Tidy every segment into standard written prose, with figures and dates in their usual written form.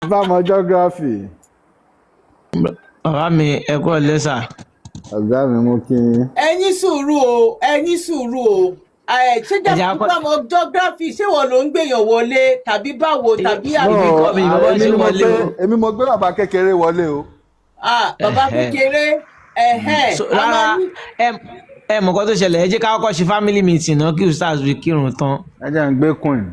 Ìbámu geography. Bàbá mi, ẹ kú ọ̀lẹ́ sà. Ọ̀gá mi, mú kí yín. Ẹ ní sùúrù o, ẹ ní sùúrù o. Ẹ ṣé. Ẹ jẹ́ akọ. Ìbámu geography, ṣé wọ́n ló ń gbèyàn wọlé tàbí báwo tàbí No, àbí? Èmi kọ́, mi ìmọ̀ bá èmi ṣe ni mo wọlé gbé o. Èmi mo gbé bàbá kékeré wọlé o. Ah, bàbá kékeré, ẹ̀hẹ́n. So A máa rárá, ní ẹ ẹ mọ̀ nǹkan tó ṣẹlẹ̀, ẹ jẹ́ ká kọ́kọ́ ṣe family meeting náà kí ustaz fi kírun tán. Ẹ jẹ́ n gbé queen.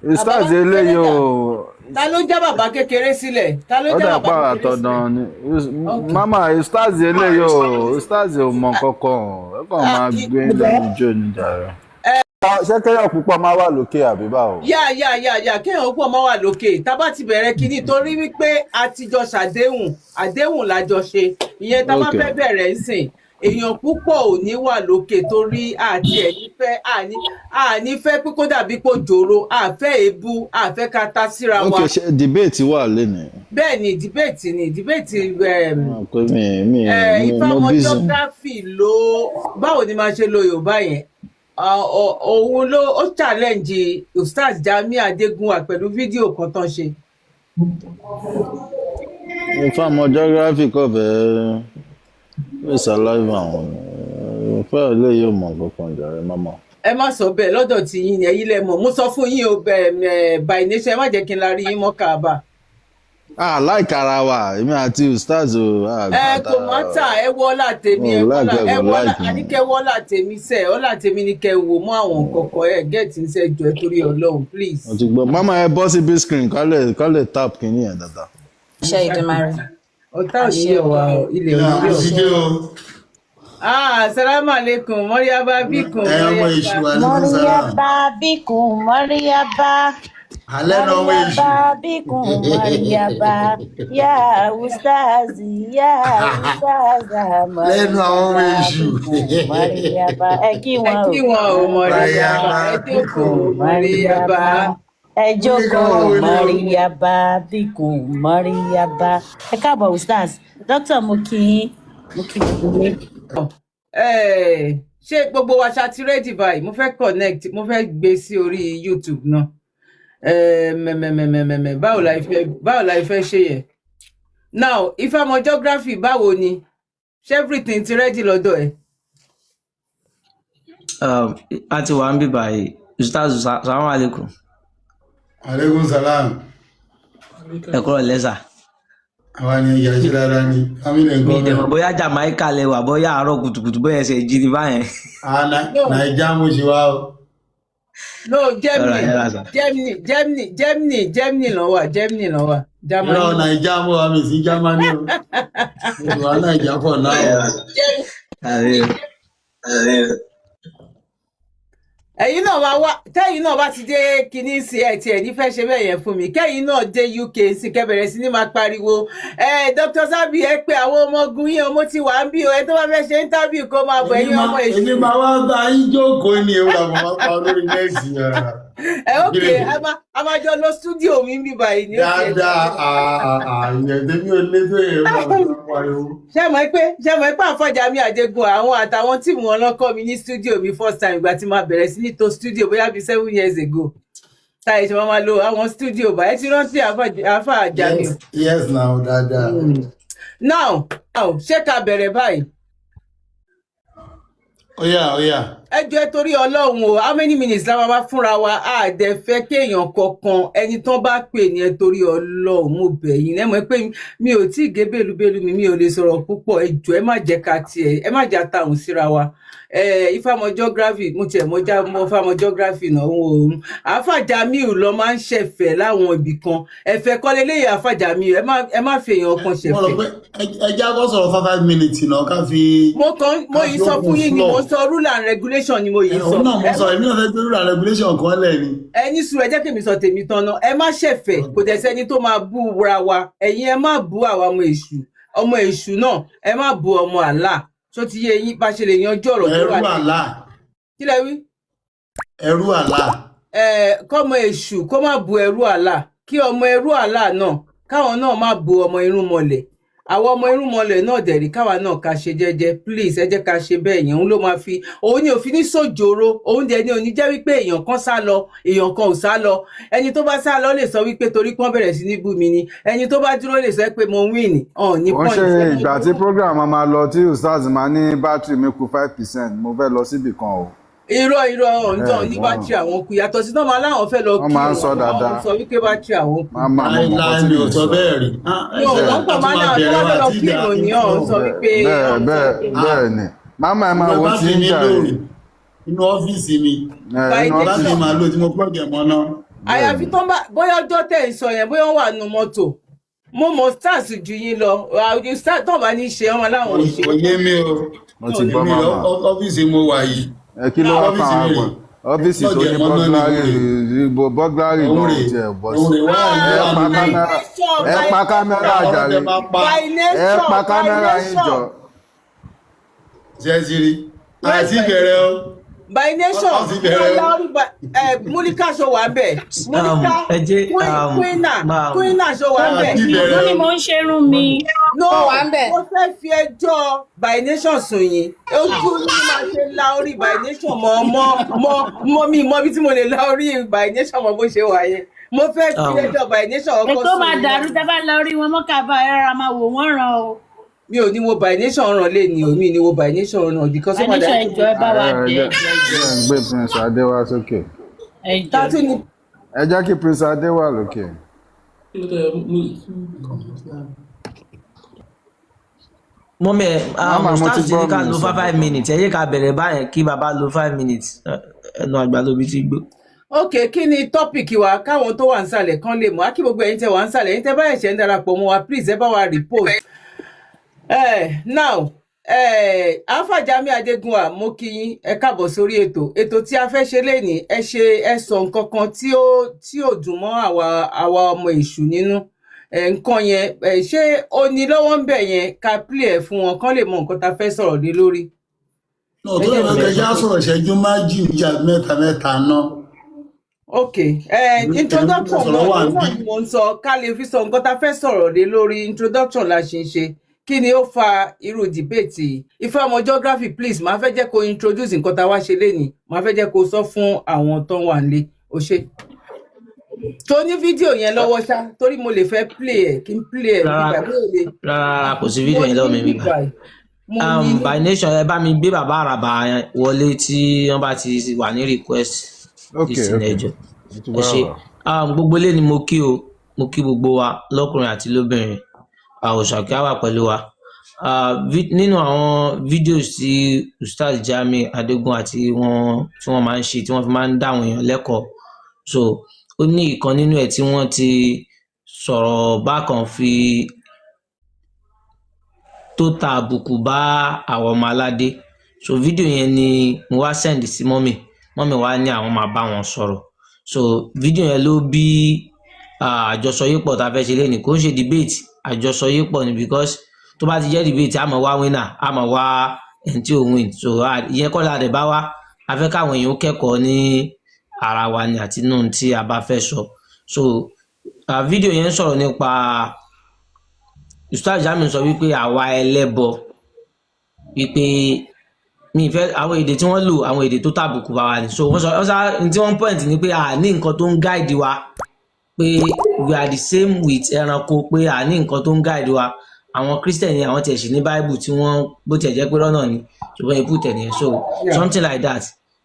Bàbá Ustaz kékeré eléyìí dà? o. Ta ló já bàbá kékeré sílẹ̀? Ta ló Ó já dà bàbá pàrọ̀ kékeré sílẹ̀? àtọ̀dàn ni. Ok. Mama, ustaz eléyìí o, ustaz ò mọ kankan, ẹ kàn Ah, máa gbé lẹ́nu ijó ní jàre. Ṣé kéèyàn púpọ̀ máa wà lókè àbí báwo? Yá, kéèyàn pọ̀ máa wà lókè tá a bá ti bẹ̀rẹ̀ kínní, torí wípé a ti jọ ṣàdéhùn, àdéhùn la jọ ṣe ìyẹn. Tá a bá fẹ́ bẹ̀rẹ̀ ń sìn, èèyàn púpọ̀ ò ní wà lókè torí àti ẹ̀ní fẹ́ àní fẹ́ pé kó dàbí pé jòrò àfẹ́ èébú, àfẹ́ ká ta síra wa. Ok, ṣe debate wà lénìí? Bẹ́ẹ̀ ni, debate ni, debate. Pé mi mi mo Ìfàmọ́ busy. Geography ló, báwo ni máa ṣe lo Yorùbá yẹn? Òun ló ó challenge Ustaz Jamiu Adégúnwà pẹ̀lú fídíò kan tán ṣe. Ìfàmọ́ geography kò fẹ́ ìsàlàyé àwọn ìfẹ́ eléyìí ò mọ kankan jàre, mama. Ẹ má sọ bẹ́ẹ̀ lọ́dọ̀ tí yín ni, ẹ̀yin lẹ mọ̀. Mo sọ fún yín o, bẹ́ẹ̀ by nation, ẹ má jẹ́ kí n la rí yín mọ́ Kaaba. Ah, láìka ara wa, èmi àti ustaz o. Ẹ kò má tà, ẹ wọ́lá tèmi, ẹ Oh, wọ́lá like ẹ ẹ, wọ́lá like mi. Àníkẹ́ wọ́lá tèmi sẹ́, ọlá tèmi ni kẹ́ wò mọ́ àwọn nǹkan kan ẹ gẹ́ẹ̀tì ń sẹ́jọ ẹ torí Ọlọ́run, please. Mo ti gbọ́, mama. Ẹ bọ́ sí big screen kálẹ̀ tap kìíní yẹn dáadáa. Ṣe Ìdùmarè. Ọ̀tá ò ní yọ̀ wá o, ilẹ̀ ò ní Náà yọ̀. ṣíṣe o. Ah, salamu alaikum, mọ́ríyábá bíkun. Ẹ ọmọ èṣù, aleykum salam. Mọ́ríyábá bíkun mọ́ríyábá. Alẹ́ náà ọmọ èṣù. Mọ́ríyábá bíkun mọ́ríyábá yá ustazi yá ustaza. Lẹ́nu àwọn ọmọ Mọ́ríyábá èṣù. bíkun mọ́ríyábá, ẹ kí Ẹ wọn kí o. wọn o, mọ́ríyábá, Mọ́ríyábá ẹ jókòó, bíkun. Mọ́ríyábá. Ẹ jókòó. Wọlé o. Mọ́ríyábá bíkun mọ́ríyábá, ẹ káàbọ̀ ustaz, dókítà, mo kí yín, mo kí gbogbo yín. Eh, ṣé gbogbo wa ṣá ti ready báyìí? Mo fẹ́ connect, mo fẹ́ gbé sí orí YouTube náà. Eh, mẹ̀mẹ̀mẹ̀mẹ̀mẹ̀, báwo la fẹ́ ṣe yẹn now? Ifámọ̀ geography, báwo ni? Ṣé everything ti ready lọ́dọ̀ ẹ̀? A ti wà ń bí báyìí, ustaz. Salamu alaikum. Aleykum salam. Ẹ kúrò lẹ́sà. Àwa ni ìyá, ṣe dáadáa ni family Mi nǹkan ì dẹ̀ mọ̀ bẹ́ẹ̀. bóyá Jamaica lẹ wà, bóyá àárọ̀ kùtùkùtù, bóyá ẹsẹ̀ jí ni báyẹn. Ah, No. Naija mo ṣe wá o. No, Ọ̀rọ̀ Germany. ẹ rà sà. Germany, Germany, Germany, Germany ló wà, Germany ló wà. Irọ́. Germany. Naija mo wà, mi sí Germany o. Mo ṣe wá Naija for now Ẹ o. rà sà. Àmín o. Àmín o. Ẹ̀yin náà máa wá, tẹ́yin náà bá ti dé kinní sí ẹ̀ tiẹ̀ ní fẹ́ ṣe bẹ́ẹ̀ yẹn fún mi, kẹ́yin náà dé UK sí, kẹ́ bẹ̀rẹ̀ sí ní máa pariwo ẹ Dr. Sabi, ẹ pé àwọn ọmọ ogun yín, ọmọ tí wàá ń bí o, ẹ tó bá fẹ́ ṣe interview kó máa bọ̀. Èmi ẹ̀yin máa ọmọ èmi èṣù. máa wá bá yín jókòó ní ewu làwọn máa pa olórí nẹ́ẹ̀sì. Ẹ ok, a máa jọ lọ studio mi bí báyìí ní òkè. Dáadáa, ìyẹn tèmi ò lé tó yẹ làwọn máa pariwo. Ṣé mọ̀ pé àfọ̀jà mi àjẹgùn àwọn àtàwọn team wọn lọ́kọ́ mi ní studio mi first time, ìgbà tí màá bẹ̀rẹ̀ sí ní to studio bóyá bíi 7 years ago, táyì ṣe máa ma lo àwọn studio báyìí. Ẹ ti rántí àfà Jamiu? Yes now, dáadáa. Now, ṣé ká bẹ̀rẹ̀ báyìí? Óyá, óyá. Ẹ jọ̀ọ́, ẹ torí Ọlọ́run o, how many minutes la máa fúnra wa? Á dẹ̀ fẹ́ kéèyàn kankan, ẹni tán bá pè ní, ẹ torí Ọlọ́run, mo bẹ̀ yín. Ẹ mọ̀ pé mi ò tí ì gé bélúbélú mi, mi ò lè sọ̀rọ̀ púpọ̀. Ẹ jọ̀ọ́, ẹ má jẹ́ ká tiẹ̀, ẹ má jẹ́ àtàwọn síra wa. Ẹ Ifámọ̀ geography, mo tiẹ̀ mọ já mọ Ifámọ̀ geography náà òun Àáfà Jamiu lọ máa ń ṣẹ̀fẹ̀ láwọn ibì kan. Ẹ̀fẹ̀ kọ́lé léyìí, Àáfà Jamiu, ẹ má fi èèyàn kan Mo rò ṣẹ̀fẹ̀. pé ẹ jẹ́ kó sọ̀rọ̀ 5 5 minutes náà ká fi Mo kàn mo ká yìí fi sọ open fún yín ni mo floor. sọ rule and regulation ni mo yìí sọ. Òun náà mo Ẹ sọ, èmi náà fẹ́ gbé rule and regulation kan lẹ̀ ni. Ẹ ní sùúrù, ẹ jẹ́ kí mi sọ tèmi tán náà. Ẹ má ṣẹ̀fẹ̀, kò dẹ̀ sẹ́ni tó máa bú ra wa. Ẹ̀yin ẹ má bú àwa ọmọ èṣù, ọmọ èṣù náà ẹ má bú ọmọ àlá. Tó ti yé yín bá ṣe lè yanjú ọ̀rọ̀ tó Ẹrú wà ní? àlá. Kí lẹ wí? Ẹrú àlá. Ẹ kọ́mọ èṣù kó má bú ẹrú àlá, kí ọmọ ẹrú àlá náà káwọn náà má bú ọmọ irúnmọlẹ̀. Àwọn ọmọ irúnmọlẹ̀ náà dẹ̀rí, káwa náà ká ṣe jẹ́jẹ́. Please, ẹ jẹ́ ká ṣe bẹ́ẹ̀ yẹn. Òun ló máa fi, òun ni òfin ní sòjòrò. Òun dẹ̀ ni òní jẹ́ wípé èèyàn kan sá lọ, èèyàn kan ò sá lọ. Ẹni tó bá sá lọ lè sọ wípé torí pọ́n bẹ̀rẹ̀ sí ní bú mi ni. Ẹni tó bá dúró lè sọ pé mo win ọ̀n ní Wọ́n point. ṣe ìgbà tí program máa lọ tí ustaz máa ní battery mi kù 5%, mo fẹ́ lọ síbì kan o. Irọ́, irọ́, ọ̀ǹtọ̀ Ẹ ní wọ́n bátìrì àwọn kù, yàtọ̀ sí náà máa láwọn fẹ́ lọ wọ́n máa ń kírun, sọ àwọn dáadáa. sọ wípé bátìrì àwọn kù. Máa máa mọ nǹkan Láíláí, tí mi mò ò ń sọ sọ. bẹ́ẹ̀ rí. Ah, Mi ò ẹsẹ̀ wọ́n a pọ̀ tún máa máa náà tó bẹ̀rẹ̀ bá wa fẹ́ lọ tí ìdá kírun ní ọ̀hún sọ wípé Bẹ́ẹ̀ ọ̀hún sọ bẹ́ẹ̀ wípé bẹ́ẹ̀ ni máma ẹ máa Ìgbà wo tí bátìrì ń mi jà lóòrè rè inú ọ́fíìsì mi. ẹ by inú Bátìrì ọ́fíìsì. máa lò tí mo plug ẹ̀ mọ́ náà. Bẹ́ẹ̀ Àyàfi ni. tó ń bá bóyá ọjọ́ tẹ̀ ń sọ yẹn, bóyá wọ́n wà nù mọ́tò. Mo mọ stars ju yín lọ. Àwọn stars tó bá ní ṣe wọn láwọn ò ṣe. Kò yé mi o. Mo ti gbọ́ Èmi màmá. ọ́fíìsì mo wà yìí. Ẹ kí ló wá Ọ́fíìsì fáwọn mi rè. àgbọn ọ́fíìsì tó Plug ní ẹ̀ mọ́ náà ni mo rè. burglary, burglary Òun gan rè. ò tiẹ̀ bọ́ Òun sí. rè wá ìlú Ẹ wa pa nù. kámẹ́rà, ẹ pa kámẹ́rà Ọ̀rọ̀ jàre. tẹ máa pa. By Ẹ nation, pa by kámẹ́rà yín jọ. nation. Ṣẹ́sírí. Where's Àti by bẹ̀rẹ̀ o. By nation? Wọ́n ti bẹ̀rẹ̀ o. Ọláorí Múlíkà ṣó wà bẹ́ẹ̀? Múlíkà Ẹ jẹ́ Queen, máa Queen ṣó wà bẹ́ẹ̀? Àti Mo bẹ̀rẹ̀ ní o. mo ń ṣerun mi. No, Ó wà ń bẹ̀. mo fẹ́ fi ẹjọ́ by nation sùn yín. Ojú ní máa ṣe la orí by nation mọ́ mọ́ mọ́ mọ́ mi mọ́ bí tí mo lè la orí by nation mọ́ bó ṣe wà yẹn. Mo fẹ́ fi ẹjọ́ by nation ọkọ Ètò sùn máa yín. dàrú tẹ́ bá lọ rí wọn mọ́kàbá, ẹ rárá máa wò wọ́n ràn o. Mi ò ní wo by nation ràn lé ní o, mi ní wo by nation ràn because ó máa Báníṣọ, dàbí ẹjọ ẹ bá wa Ẹ bẹ̀, jẹ́ ẹjọ jẹ́ ń gbé Prince Adé wá sókè. ẹjọ. Tátú ni. Ẹ jẹ́ kí Prince Adé wà lókè. Mọ́mí ẹ Màmá, mo ti ustaz ti ní gbọ́ ká mi lo sọ. five five minutes. Ẹ jẹ́ ká bẹ̀rẹ̀ báyẹn, kí bàbá lo 5 minutes. Ẹnu àgbà lóbi ti gbó. Ok, kí ni topic wa káwọn tó wà nísàlẹ̀ kan lè mọ̀? Á kí gbogbo ẹ̀yin tẹ́ wà nísàlẹ̀, ẹ̀yin tẹ́ bá ẹ̀ṣẹ̀ ń darapọ̀ mọ́ wa, please, ẹ bá wa repost. Now, Alfa Jamiu Adegunwa, mo kí yín, ẹ káàbọ̀ sórí ètò tí a fẹ́ ṣe lénìí. Ẹ ṣe, ẹ sọ nǹkan kan tí ó dùn mọ́ àwa ọmọ èṣù nínú. Nǹkan yẹn, ṣé ó ní lọ́wọ́ ń bẹ̀ yẹn ká play ẹ̀ fún wọn kán lè mọ nǹkan tá a fẹ́ sọ̀rọ̀ lé lórí? Náà tó lè máa kẹjá sọ̀rọ̀ ìṣẹ́jú méjì méjì àbí mẹ́ta mẹ́ta náà. Ok, Èmi introduction sọ̀rọ̀ náà wà òun náà níbí. ni mo ń sọ, ká lè fi sọ nǹkan tá a fẹ́ sọ̀rọ̀ lé lórí. Introduction la ṣe ń ṣe. Kí ni ó fa irú debate yìí? Ifá ọmọ geography, please, màá fẹ́ jẹ́ kó introduce nǹkan tá a wá ṣe lénìí. Màá fẹ́ jẹ́ kó sọ fún àwọn tó ń wà nílé. O ṣe tó ní fídíò yẹn lọ́wọ́ ṣá, torí mo lè fẹ́ play ẹ̀, kí n play ẹ̀ Rárá. nígbà mi ò lè. Rárá rárá, kò sí Mo fídíò yẹn lọ́wọ́ ní mi bíbá. bíbá mo ní. By nation, ẹ bá mi gbé bàbá àràbà yẹn wọlé tí wọ́n bá ti wà ní request Ok, list ok. ní ẹjọ́. Mo ti Ẹ gbọ́ ṣe. bàbá. Gbogbo ilé ni mo kí o. Mo kí gbogbo wa lọ́kùnrin àti lóbìnrin. Àwòṣàkí á wà pẹ̀lú wa. Nínú àwọn videos tí Ustaz Jamiu Adegun àti wọn tí wọ́n máa ń ṣe, tí wọ́n fi máa ń dá àwọn èèyàn lẹ́kọ̀ọ́, so ó ní ìkan nínú ẹ̀ tí wọ́n ti sọ̀rọ̀ bákan fi tó ta àbùkù bá àwọn ọmọ aládé. So fídíò yẹn ni mo wá send sí mọ́mì. Mọ́mì wá ní àwọn máa bá wọn sọ̀rọ̀. So fídíò yẹn ló bí àjọsọyépọ̀ tá a fẹ́ ṣe lénìí. Kò ń ṣe debate, àjọsọyépọ̀ ni, because tó bá ti jẹ́ debate, a máa wá winner, a máa wá ẹni tí ò win. So ìyẹn kọ́ la dẹ̀ bá wá. A fẹ́ káwọn èèyàn ó kẹ́kọ̀ọ́ ní ara wa ni àti nínú tí a bá fẹ́ sọ. So fídíò yẹn ń sọ̀rọ̀ nípa Ustaz Jamiu sọ wípé àwa ẹlẹ́bọ, wípé mi ì fẹ́ àwọn èdè tí wọ́n lò, àwọn èdè tó tàbùkù bá wa ni. So wọ́n sọ, wọ́n sá ní tí wọ́n point ni pé a ní nǹkan tó ń guide wa, pé we are the same with ẹranko, pé a ní nǹkan tó ń guide wa. Àwọn Christian yẹn, àwọn tiẹ̀ sì ní Bible tí wọ́n, bó tiẹ̀ jẹ́ pé lọ́nà ni, ṣùgbọ́n ikú tẹ̀ nìyẹn. So something like that.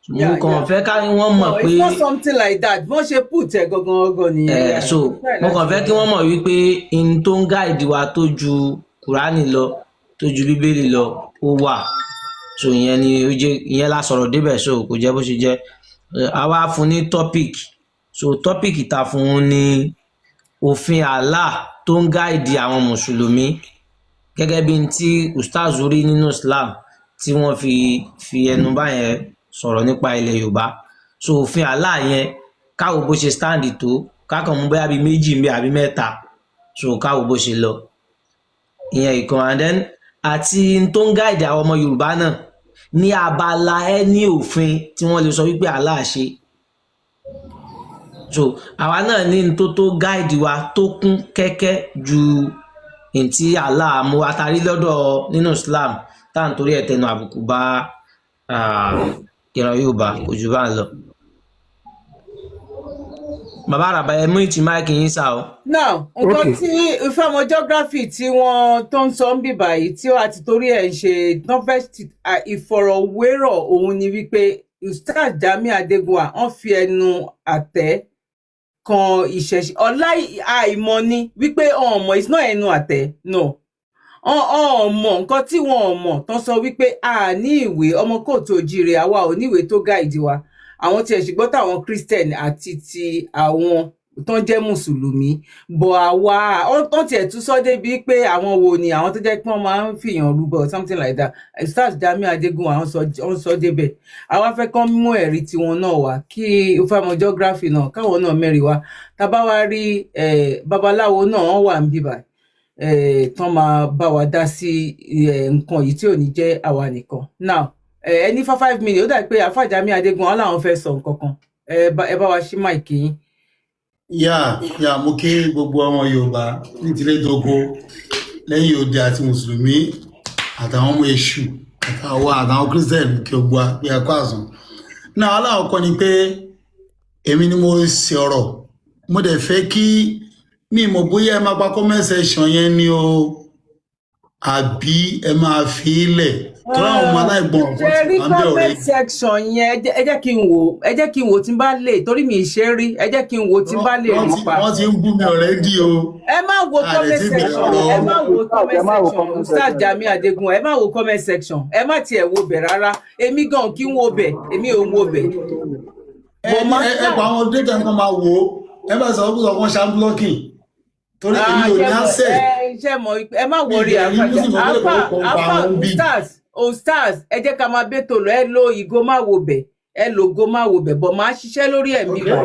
Mo kàn fẹ́ ká wọ́n mọ̀ No, pé it's not something like that. Bọ́n ṣe put ẹ̀ gangan gangan nìyẹn. So mo kàn fẹ́ kí wọ́n mọ̀ wípé in tó ń guide wa tó ju Kùránì lọ, tó ju Bíbélì lọ, ó wà. So ìyẹn ni ó jẹ́, ìyẹn la sọ̀rọ̀ débẹ̀. So kò jẹ́ bó ṣe jẹ́. A wá fún ní topic. So topic ta fún un ní òfin Allah tó ń guide àwọn mùsùlùmí, gẹ́gẹ́ bí n tí ustaz rí nínú Islam tí wọ́n fi ẹnu báyẹn sọ̀rọ̀ nípa ilẹ̀ Yorùbá. So òfin Allah yẹn, káwo bó ṣe stand tó, kákan mú bóyá bíi méjì ń bẹ àbí mẹ́ta. So káwo bó ṣe lọ, ìyẹn ìkan. And then àti n tó ń guide àwọn ọmọ Yorùbá náà ní abala ẹ ní òfin tí wọ́n lè sọ wípé Allah ṣe. So àwa náà ní n tó guide wa tó kún kẹ́kẹ́ ju Ntí Allah mú atarí lọ́dọ̀ nínú Islam tá à ń torí ẹ̀ tẹnu àbùkù bá ìran Yorùbá, kò jù bá ń lọ. Bàbá àràbà, ẹ mú ìtì mic yín sá o. Now, nǹkan Okay. tí Ifeoma Geography tí wọ́n tó ń sọ ń bì báyìí tí ó àti torí ẹ̀ ń ṣe tán fẹ́ ìfọ̀rọ̀wérọ̀ òun ni wípé Ustaz Jamiu Adegunwa, wọ́n fi ẹnu àtẹ́ kan ìṣẹ̀ṣe ọlá. Àìmọ̀ ni wípé ọmọ, it's not ẹnu àtẹ́, no, ọmọ nǹkan tí wọn ò mọ̀ tán sọ wípé a ní ìwé ọmọ kóòtù òjìrè, àwa ò ní ìwé tó guide wa. Àwọn tiẹ̀ ṣùgbọ́n táwọn Christian àti ti àwọn tó ń jẹ́ mùsùlùmí bọ̀, àwa wọ́n tiẹ̀ tún sọ débi pé àwọn wo ni àwọn tó jẹ́ pé wọ́n máa ń fìyàn rúbọ, something like that. Ustaz Jamiu Adegunwa, wọ́n sọ débẹ̀. Àwa fẹ́ kán mú ẹ̀rí tiwọn náà wá, kí Ifeoma Geography náà káwọn náà mẹ́rin wá. Tá bá wá rí babaláwo náà, wọ́n wà ń bíbà tán máa bá wa dá sí nǹkan yìí tí ò ní jẹ́ àwa nìkan. Now, ẹ ní for 5 minutes, ó dà pé Àfáà Jamiu Adegunwa wọn làwọn fẹ́ sọ nǹkan kan. Ẹ bá wa ṣí mic yín. Yà, mo kí gbogbo ọmọ Yorùbá ní tilé dógó, lẹ́yìn òde, àti mùsùlùmí àtàwọn ọmọ èṣù àtàwọn Christian, kí o gbọ́ pé ẹ kó àsùn. Náà, aláwọ̀kọ́ ni pé èmi ni mo ṣe ọ̀rọ̀, mo dẹ̀ fẹ́ kí mi mọ̀ bóyá ẹ máa pa comment section yẹn ni o, àbí ẹ máa fi í lẹ̀ tó láwọn ọmọ aláìgbọràn kan Ṣe ti rí wà ń bẹ̀ ọ̀rẹ́. Comment section yẹn, ẹ jẹ́ kí n wò, ẹ jẹ́ kí n wò tí n bá lè, torí mi ì ṣe é rí. Ẹ jẹ́ kí n wò tí n bá lè Wọ́n rí ti pa. Wọ́n ti ń bú mi already o. Ẹ má wo A lè comment ti bẹ̀rẹ̀ section. ọ̀rọ̀. Ẹ má wo comment Ẹ má wo section. comment Ustaz section. Jamiu Adegunwa, ẹ má wo comment section, ẹ má tiẹ̀ wo bẹ̀ rárá. Èmi gan kí n wo bẹ̀, èmi ò ń wo bẹ̀. Ẹ Bọ̀ máa ẹ ẹ pa àwọn data nǹkan máa wò ó, ẹ bá sọ fún ọkàn ṣá blocking torí èmi ò ní access. Ẹ ṣe mọ̀, ẹ má Mi worry. ì rí Àfà muslim ọ̀gbọ́n Àfà kò pa Àfà àwọn bí. Ustaz, Ustaz, ẹ jẹ́ ká máa bẹ́tò lọ. Ẹ lo ìgò má wo bẹ̀, ẹ lo ìgò má wo bẹ̀, bọ̀ máa ṣiṣẹ́ lórí ẹ̀mí bá,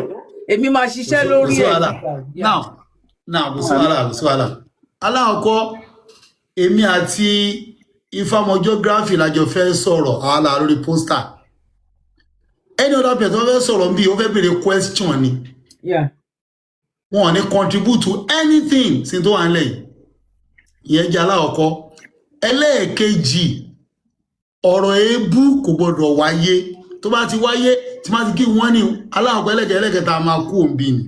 èmi máa Kò ṣiṣẹ́ sí kò lórí sí ẹ̀mí wàhálà. bá. Yeah. Now, kò sí wàhálà, kò sí wàhálà. Alákọ̀ọ́kọ́, èmi àti Ifeoma Geography lájọ fẹ́ sọ̀rọ̀, àwa là lórí poster. Any other person tó fẹ́ sọ̀rọ̀ bí ó fẹ́ béèrè question ni, wọn ò ní contribute to anything sí tó wà nílẹ̀ yìí. Ìyẹn jẹ́ alákọ̀ọ́kọ́. Ẹlẹ́ẹ̀kejì, ọ̀rọ̀ èébú kò gbọdọ̀ wáyé. Tó bá ti wáyé, tí má ti kí wọ́n ní alákọ̀ọ́kọ́, ẹlẹ́ẹ̀kẹta, a máa kú òǹbí ni.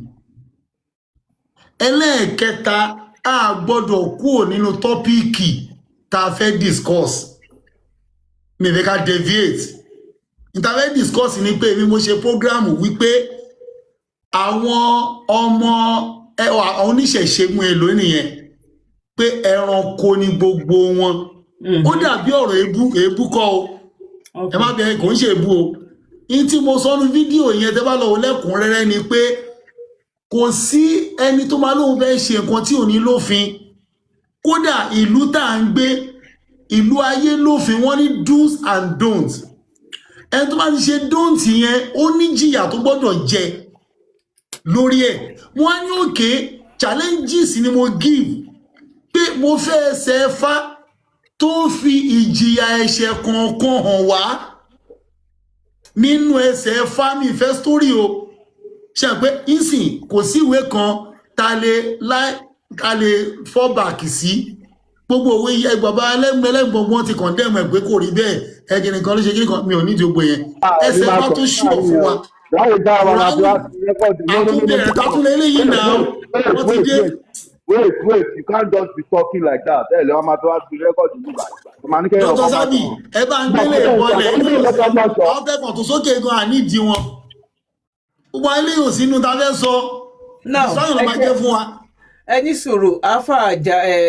Ẹlẹ́ẹ̀kẹta, a gbọ́dọ̀ kúrò nínú topic tá a fẹ́ discuss. Mi fẹ́ ká deviate. Níta fẹ́ discuss ni pé èmi mo ṣe program wípé àwọn ọmọ àwọn oníṣẹ̀ṣe mú èlò nìyẹn, pé ẹranko ni gbogbo wọn. Ó dàbí ọ̀rọ̀ èébú. Èébú kọ́ o, ẹ má bẹ, kò ń ṣe èébú o. Ní tí mo sọ ní fídíò yẹn, tẹ́ bá lọ wò lẹ́kùnrẹ́rẹ́, ni pé kò sí ẹni tó máa lóun fẹ́ ṣe nǹkan tí ò ní lófin. Kódà ìlú tá à ń gbé, ìlú ayé lófin, wọ́n ní do's and don'ts. Ẹni tó bá ti ṣe don't yẹn, ó ní jìyà tó gbọ́dọ̀ jẹ lórí ẹ̀. Wọ́n á ní òkè challenges ni mo give, pé mo fẹ́ ẹsẹ̀ fá tó fi ìjìyà ẹ̀ṣẹ̀ kọ̀ọ̀kan hàn wá nínú ẹsẹ̀ fá. Mi fẹ́ story o. Ṣe pé ìsìn kò sí ìwé kan tá lè fall back sí. Gbogbo òwe yẹ bàbá ẹlẹ́gbẹ̀lẹ́gbọ̀n wọn ti condemn ẹ̀ pé kò rí bẹ́ẹ̀, ẹ̀kìnì kan ló ṣe kíni kan. Mi ò ní ìdí gbogbo yẹn. Ẹsẹ̀ bá tó ṣùọ̀ fún wa. Láyé dá wa la bí wá sí record. Àtúbẹ̀rẹ̀ tátúlẹ̀ eléyìí náà wọ́n ti dé. Wait, wait, you can't just be talking like that. Ẹ lè wá máa fi wá sí record nígbà. Dr. Sabi, ẹ bá ń gbélé ìbọlẹ̀, àwọn fẹ́ kàn tó sókè gan, àníìdí wọn. Gbogbo eléyìí ò sínú ta fẹ́ sọ. Now, sọ́yìn ló máa jẹ́ fún wa. Ẹ ní sùúrù, Alfa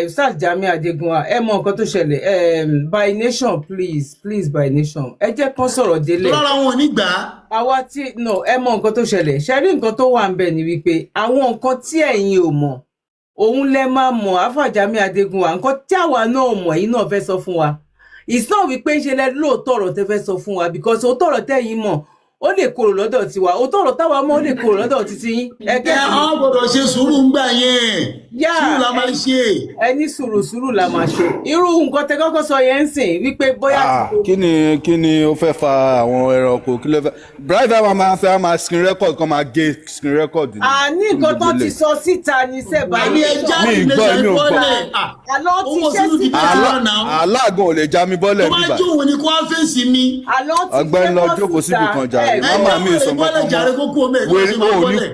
Ustaz Jamiu Adegunwa, ẹ mọ nǹkan tó ṣẹlẹ̀. By nation, please, please, by nation, ẹ jẹ́ kán sọ̀rọ̀ délẹ̀. Lára wọn ò ní gbà á. Àwa tí no, ẹ mọ nǹkan tó ṣẹlẹ̀. Ṣe rí nǹkan tó wà ń bẹ̀ ni wípé àwọn nǹkan tí ẹ̀yin ò mọ̀, òun lẹ máa mọ̀. Alfa Jamiu Adegunwa, nǹkan tí àwa náà mọ̀, ẹ̀yin náà fẹ́ sọ fún wa. It's not wípé ń ṣe lẹ lóòótọ́ ọ̀rọ̀ tẹ́ fẹ́ sọ fún wa, because òótọ́ ọ̀rọ̀ tẹ́yin mọ̀ Ó lè korò lọ́dọ̀ tiwa, òótọ́ ọ̀rọ̀ táwa mọ̀, ó lè korò lọ́dọ̀ títí yín. Ẹ Ẹ kẹ́sì á gbọ́dọ̀ ṣe sùúrù ńgbà yẹn. Yá. Sùúrù la máa ṣe. Ẹ ní sùúrù, sùúrù la máa ṣe. Irú nǹkan tẹ kọ́kọ́ sọ yẹn ń sìn wípé bóyá Ah, kí ni ó fẹ́ fa àwọn ẹranko? Kí ló fẹ́ driver máa fẹ́ máa screen record kan, máa gé screen record ni? Àní Kí ni nǹkan gbogbo tán ti eléyìí? sọ síta ní sẹ́ẹ̀bà. Àní ẹ já Mi ì gbọ́, nation èmi ò gbọ́. bọ́lẹ̀. Ah, Àlọ́ ti owó ṣẹ́ sínú síta. dìbò Àlá náà. aláàgàn ò lè já mi bọ́lẹ̀ Tó bá bíbà. jó òun ni kó wá fèsì mi. Àlọ́ ti Ọ̀gbẹ́ni, ṣẹ́ lọ bọ́ jókòó síta. síbì kan jàre. Ẹ Ẹ Màmá já mi ò sọ bọ́lẹ̀ nǹkan kan jàre mọ́. kó kú omi ẹ̀ kó Wèrè ṣe máa ò ní bọ́lẹ̀.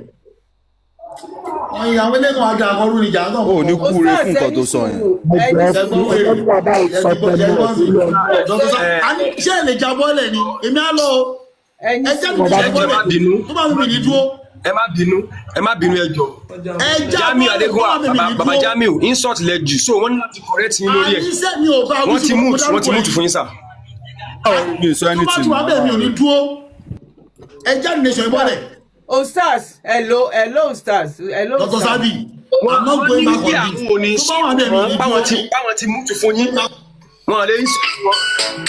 Àwọn ìyàwó ẹlẹ́gàn àti àkọrú ni jàǹgàn ò ní kọ̀ọ̀kan. kúre Ustaz, fún ẹ nǹkan ní tó sọ yẹn. sùúrù, ẹ ní Ṣẹgbọ́n sùúrù. wèrè. Ṣẹgbọ́n sí. Dr. Ṣé ẹ lè já bọ́lẹ̀ ni? Èmi á lọ o. Ẹ ní Ẹ já sùúrù. mi Ẹ jọ̀ọ́, ẹ má bọ́lẹ̀. bínú. Tó bá mi ní dúró. Ẹ má bínú, ẹ má bínú, ẹ jọ̀ọ́. Ẹ já Jamiu bọ́lẹ̀ tó Adegunwa, bá mi baba ní baba dúró. Jamiu, insult lẹ jù, so wọ́n ní láti correct yín lórí ẹ̀. Àníṣe mi ò bá wí Wọ́n ti sí mo mute, wọ́n ti dárúkọ mute ẹ̀. fún yín, sir. Mi ò sọ Tó bá anything. ti wà bẹ́ẹ̀, mi ò ní dúró. Ẹ já nation bọ́lẹ̀. Ustaz, hello, hello, Ustaz, hello. Dr. Ustaz. Sabi, I'm not Wọ́n going ní back wípé on àwọn ò ní this. Tó bá wà bẹ́ẹ̀, mi ò ní báwọn ti dúró. báwọn ti mute fún yín. Wọ́n lè insult wọn,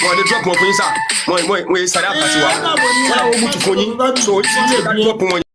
wọ́n lè drop wọn fún yín, sir. Wọ́n yẹ sáré àpàtì wa. Wọ́n làwọn mute fún yín, so insult ká drop wọn.